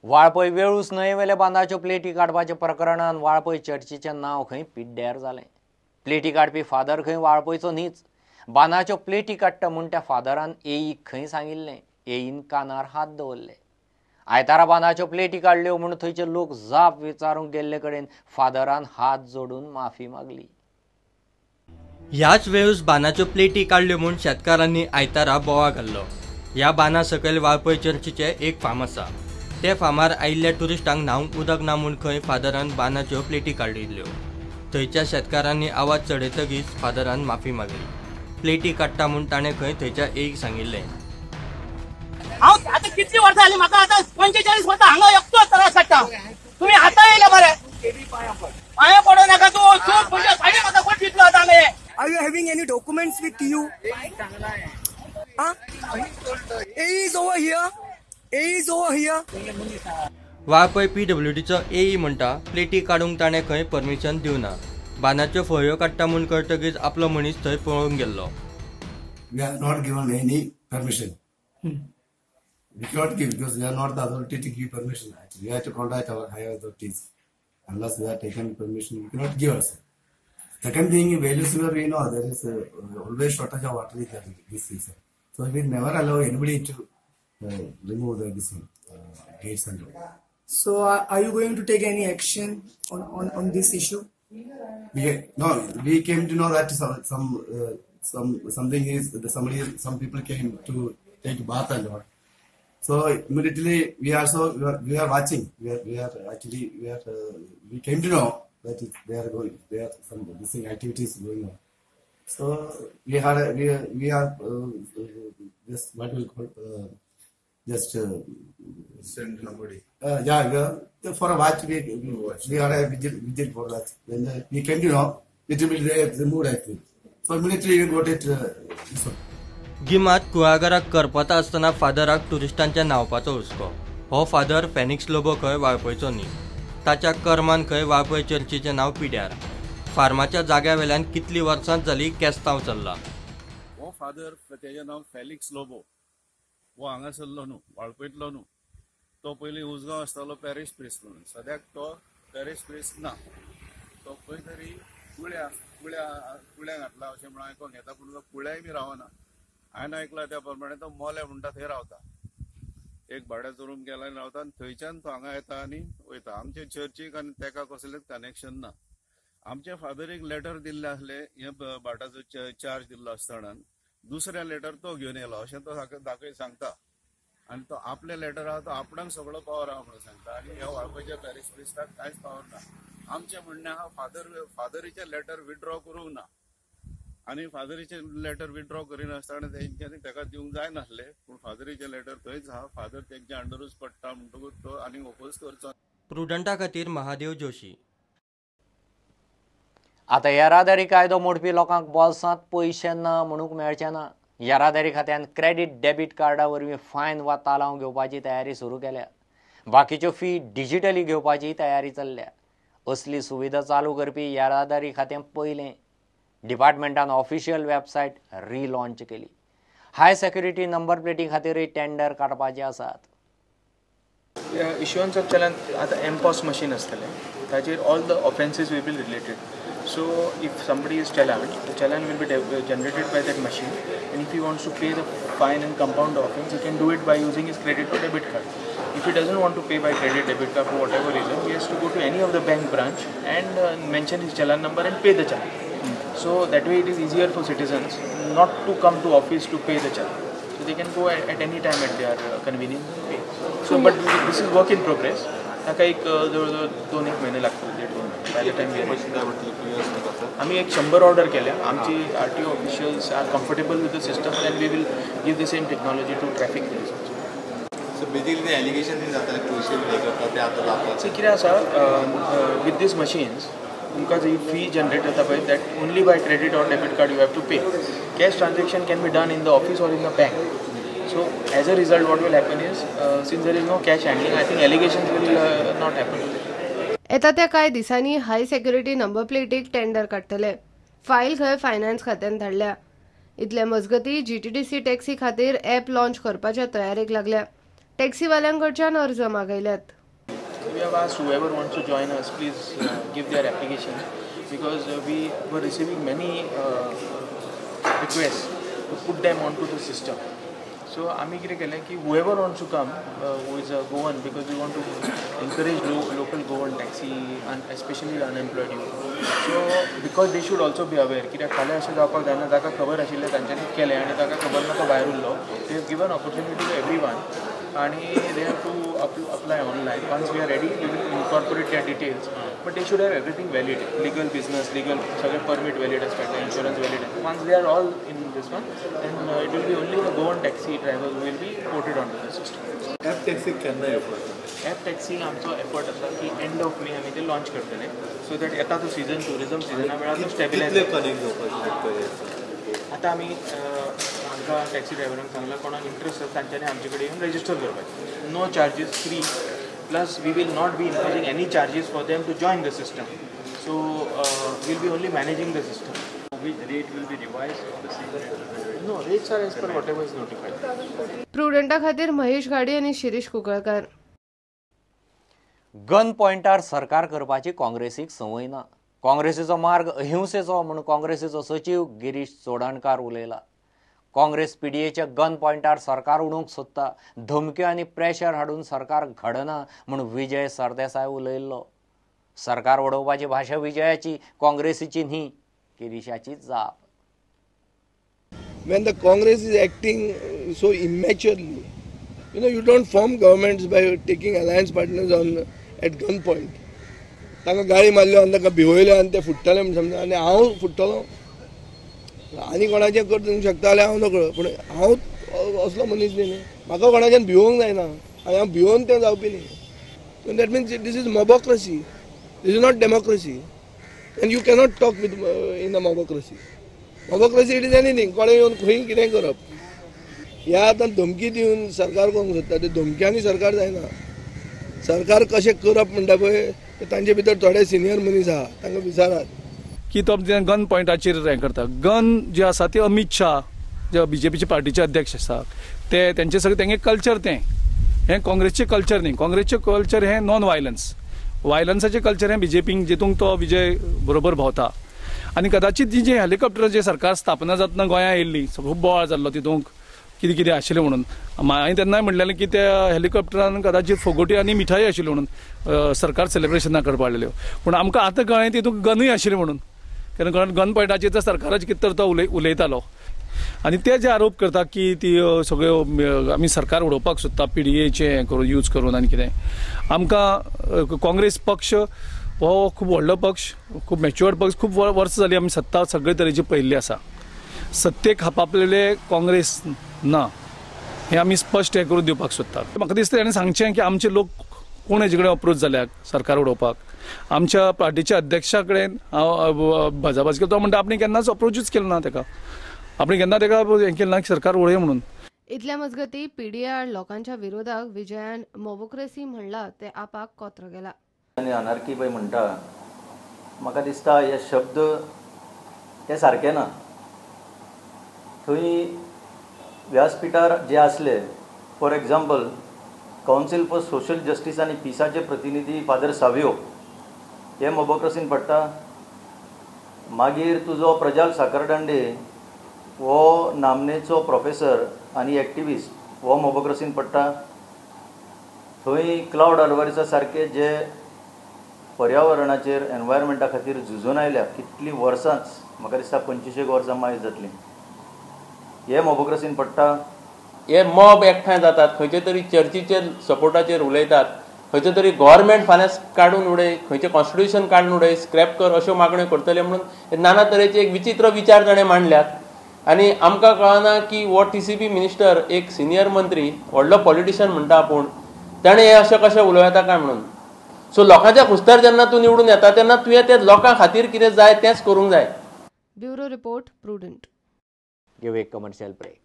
वाळपय वेळूस न्हंयेवेल्या बांदाच्यो प्लेटी काडपाच्या प्रकरणान वाळपय चर्चीचें नांव खंय पिड्ड्यार जालें. प्लेटी काडपी फादर खंय वाळपयचो न्हीच. बांदाच्यो प्लेटी काडटा म्हूण त्या फादरान एईक खंय सांगिल्लें. एईन कानार हात दवरले. आयतारा बांदाच्यो प्लेटी काडल्यो म्हूण थंयचे लोक जाप विचारूंक गेल्ले कडेन फादरान हात जोडून माफी मागली. ह्याच वेळूस बांदाच्यो प्लेटी काडल्यो म्हूण शेतकारांनी आयतारा बोवा घाल्लो. ह्या बांदा सकयल वाळपय चर्चीचें एक फार्म आसा. ते फार्मार आयिल्ल्या ट्युरिस्टांक न्हावंक उदक ना म्हूण खंय फादरान बांदाच्यो प्लेटी काडिल्ल्यो. थंयच्या शेतकारांनी आवाज चडयतकीच फादरान माफी मागली. प्लेटी काडटा म्हूण ताणें खंय थंयच्या एक सांगिल्लें. हांव आतां कितली वर्सां जालीं म्हाका, आतां 45 वर्सां हांगा एकटोच त्रास काडटा. तुमी आतां येयले मरे, पांया पडो नाका तूं. सायडीक म्हाका कोण दितलो आतां हांगा? Are you having any documents with you? Huh? A is over here. A is over here. Valpoi PWDचो एई म्हणटा प्लेटी काडूंक ताणें खंय परमिशन दिवना. बांदाच्यो फळयो काडटा म्हूण कळटकीच आपलो मनीस थंय पळोवन गेल्लो. We have not given any permission. We cannot give because we are not the authority to give permission. Actually, we have to contact our higher authorities. Unless we are taken permission, we cannot give us. Second thing, Velus River, we know there is always shortage of water in this season. So we never allow anybody to remove the this, gates and all. So are you going to take any action on this issue? We came to know that something is some people came to take bath and all. So immediately we are watching. We came to know that they are going, there are some missing activities going on. So we are just what we call just send somebody. Yeah, for a watch we are a vigil for that. When we came to know, it will be removed actually. So immediately we got it. This one. गिमात कुळागराक करपता आसतना फादराक ट्युरिस्टांच्या न्हांवपाचो हुस्को. हो father Phoenix Lobo खंय वाळपयचो न्ही. ताच्या कर्मान खंय वाळपय चर्चीचें नांव पिड्यार. फार्माच्या जाग्या वेल्यान कितलीं वर्सां जाली केस्तांव चल्ला. हो फादर तेजें नांव फेलिक्स लोबो. हो हांगासरलो न्हू, वाळपयतलो न्हू. तो पयलीं उसगांव आसतालो पॅरीस प्रेस म्हणून. सद्याक तो पॅरीस प्रेस ना, तो खंय तरी कुळ्या कुळ्या घातला अशें म्हणून आयकोंक येता, पूण तो कुळ्याय बी रावना. हांवें आयकला त्या प्रमाणे तो मोले म्हणटा थंय रावता. एक भाड्याचो रूम केला आनी रावता आनी थंयच्यान तो हांगा येता आनी वयता. आमचे चर्चीक आनी तेका कसलेंच कनेक्शन ना. आमच्या फादरीक लेटर दिल्लें आसलें हे भाटाचो चार्ज दिल्लो आसतना, दुसरें लेटर तो घेवन येयलो अशें तो दाखय सांगता. आनी तो आपलें लेटर आहा तो आपणाक सगळो पावर आहा म्हणून सांगता. आनी ह्या वाळपयच्या पॅरीस प्रिस्टाक कांयच पावर ना. आमचें म्हणणें आहा फादरीचें लेटर विथड्रॉ करूंक ना. आनी फादरीचें लेटर विथड्रॉ करिनासतना तेंच्यांनी ताका दिवंक जायनासलें, पूण फादरीचें लेटर थंयच आहा. फादर तेंच्या अंडरूच पडटा म्हणटकूच तो आनी ओपोज करचो. प्रुडंटा खातीर महादेव जोशी. आतां येरादारी कायदो मोडपी लोकांक बोल्सांत पयशे ना म्हणूंक मेळचे ना. येरादारी खात्यान क्रेडीट डेबीट कार्डा वरवीं फायन वा तालांव घेवपाची तयारी सुरू केल्या. बाकीच्यो फी डिजिटली घेवपाची तयारी चल्ल्या. असली सुविधा चालू करपी येरादारी खातें पयलें. डिपार्टमेंटान ऑफिशियल वेबसायट रिलॉन्च केली. हाय सेक्युरिटी नंबर प्लेटी खातीरय टेंडर काडपाचे आसात. इश्युअन्स ऑफ चलन आतां एमपॉस मशीन आसतलें, ताचेर all the offences will be related. So if somebody is challan, the challan will be generated by that machine, and if he wants to pay the fine and compound the offence, he can do it by using his credit or debit card. If he doesn't want to pay by credit debit card for whatever reason, he has to go to any of the bank branch and mention his challan number and pay the challan. So that way it is easier for citizens not to come to office to pay the challan. So they can go at any time at their convenience and pay. So but this is work in progress. ताका एक जवळ जवळ 2-1 महिने लागतले, 1.5-2 महिने by the time we are. आमी एक 100 order केल्या. आमची RTO officials are comfortable with the system and we will give the same technology to traffic police. So basically ते एलिगेशन बी जाताले पयशे बी करता ते आतां जाता. सो कितें आसा विथ these machines तुमकां जी फी जनरेट जाता पळय, that only by credit or debit card you have to pay. Cash transaction can be done in the office or in the bank. So as a result what will happen is since there is no cash handling, I think allegations will not happen. येता त्या कांय दिसांनी हाय security number प्लेटीक tender काडटले. File खंय finance खात्यान धाडल्या. इतले मजगती GTDC taxi खातीर ॲप लॉन्च करपाच्या तयारेक लागल्या. टॅक्सीवाल्यांकडच्यान अर्ज मागयल्यात. We have asked whoever wants to join us, please give their application, because we were receiving many requests to put them onto the system. So आमी कितें केलें की whoever wants to come who is a Goan, because we want to encourage local Goan taxi and especially unemployed youth. So because they should also be aware कित्याक फाल्यां अशें जावपाक जायना, ताका खबर आशिल्लें तांच्यांनी केलें आनी ताका खबर ना तो भायर उरलो. They have given opportunity to everyone आनी they have to apply online. Once we are ready we will incorporate their details, but they should have everything valid, legal business, legal सगळे परमीट व्हॅलिड आसपाक जाय, insurance valid. Once they are all in this one, then it will be only the Goan taxi drivers will be ported on to the system. App taxi केन्ना येवपाचो? App taxi आमचो effort आसा की end of May आमी ते launch करतले, so that येता तो सिजन, ट्युरिजम सिजना वेळार तो स्टेबिलायज कनेक्ट जावपाचो. आतां आमी हांकां टॅक्सी ड्रायव्हरांक सांगलां, कोणाक इंट्रस्ट आसा तांच्यांनी आमचे कडेन येवन रजिस्टर करपाचें. No charges, free. Plus we will not be imposing any charges for them to join the system. So we'll be only managing the system. Which rate will be revised or the same rate will be? No, rates are as per whatever is notified. प्रुडंटा खातीर महेश घाडी आनी Shirish Kunkalkar. Gun पॉयंटार सरकार करपाची काँग्रेसीक संवय ना. काँग्रेसीचो मार्ग अहिंसेचो म्हूण काँग्रेसीचो सचीव Girish Chodankar उलयला. Congress पीडीएच्या gun पॉयंटार सरकार उडोवंक सोदता, धमक्यो आनी प्रेशर हाडून सरकार घडना म्हूण विजय सरदेसाय उलयल्लो. सरकार उडोवपाची भाशा विजयाची, काँग्रेसीची न्ही, गिरीशाची जाप. When the Congress is acting so immaturely, you know, you don't form governments by taking alliance partners on at gunpoint. तांकां गाळी मारल्यो आनी तांकां भिवयल्यो आनी ते फुट्टले म्हूण समजा, आनी हांव फुट्टलो आनी कोणाचें करूंक शकता जाल्यार हांव नकळो, पूण हांव असलो मनीस न्ही, म्हाका कोणाच्यान भिवोंक जायना आनी हांव भिवोन तें जावपी न्ही. So that means this is mobocracy, this is not democracy, and you cannot talk with in a mobocracy. Mobocracy it is anything, कोणें येवन खंय कितें करप. ह्या आतां धमकी दिवन सरकार करूंक सोदता, ते धमक्यांनी सरकार जायना. सरकार कशें करप म्हणटा पळय, तांचे भितर थोडे सिनियर मनीस आहा, तांकां विचारात की तो गन पॉयंटाचेर हें करता. गन जे आसा ते अमीत शाह जे बीजेपीचे पार्टीचे अध्यक्ष आसा ते तेंचे सगळें तेंगे कल्चर तें, हें काँग्रेसचें कल्चर न्ही. काँग्रेसचें कल्चर हें नॉन वायलन्स, वायलन्साचें कल्चर हें बीजेपीक, जितूंक तो विजय बरोबर भोंवता. आनी कदाचित जी जे हेलिकॉप्टर जे सरकार स्थापना जातना गोंयांत येयल्ली, खूब बोवाळ जाल्लो तितूंक कितें कितें आशिल्लें म्हणून. हांवें तेन्नाय म्हणलेलें की त्या हेलिकॉप्टरान कदाचित फोगोटी आनी मिठाई आशिल्ली म्हणून सरकार सेलिब्रेशनां करपा आयलेल्यो, पूण आमकां आतां कळ्ळें तितूंत गनूय आशिल्ली म्हणून, कारण गन पॉयंटाचेर तर सरकाराचेर कितें तर तो उलयतालो. आनी ते जे आरोप करता की ती सगळ्यो आमी सरकार उडोवपाक सोदता पीडीएचें हें करून यूज करून आनी कितें, आमकां काँग्रेस पक्ष हो खूब व्हडलो पक्ष, खूब मॅच्युअर्ड पक्ष, खूब वर्सां जालीं आमी सत्ता सगळे तरेची पळयल्ली आसा. सत्तेक हापापलेले काँग्रेस ना हें आमी स्पश्ट हें करून दिवपाक सोदतात. म्हाका दिसता ताणें सांगचें की आमचे लोक कोण हेजे कडेन अप्रोच जाल्यात सरकार उडोवपाक. आमच्या पार्टीच्या अध्यक्षा कडेन हांव भाजाभाज केलो, तो म्हणटा आपणें केन्नाच अप्रोचूच केलो ना ताका, आपणें केन्ना ताका हें केलें ना की सरकार उडय म्हणून. इतल्या मजगती पीडीए आड लोकांच्या विरोधाक विजयान मोबोक्रेसी म्हणला ते आपाक कोत्र गेला. आनी अनार्की पळय म्हणटा, म्हाका दिसता हे शब्द ते सारके ना. थंय व्यासपिठार जे आसले, for example council for social justice आनी पिसाचे प्रतिनिधी फादर सावियो हे मोबोक्रेसीन पडटा. मागीर तुजो प्रजाल साखरदांडे हो नामनेचो प्रोफेसर आनी एक्टिविस्ट हो मोबोक्रेसीन पडटा. थंय क्लावड आल्वारीसा सारके जे पर्यावरणाचेर एनवायरमेंटा खातीर झुजून आयल्या कितलीं वर्सांच, म्हाका दिसता 25 वर्सां मायज जातलीं, हे मोबोक्रेसीन पडटा. हे मॉब एकठांय जातात, खंयचे तरी चर्चीचेर सपोर्टाचेर उलयतात, खंयचे तरी गव्हर्मेंट फाल्यां काडून उडय, खंयचें कॉन्स्टिट्युशन काडून उडय, स्क्रॅप कर अश्यो मागण्यो करतले म्हणून नाना तरेचे एक विचित्र विचार ताणें मांडल्यात. आनी आमकां कळना की हो टीसीपी मिनिस्टर एक सिनियर मंत्री, व्हडलो पॉलिटिशियन म्हणटा आपूण, ताणें हें अशें कशें उलोवं येता काय म्हणून. सो लोकांच्या खुस्तार जेन्ना तूं निवडून येता तेन्ना तुवें ते लोकां खातीर कितें जाय तेंच करूंक जाय. Bureau report, Prudent. Give a commercial break.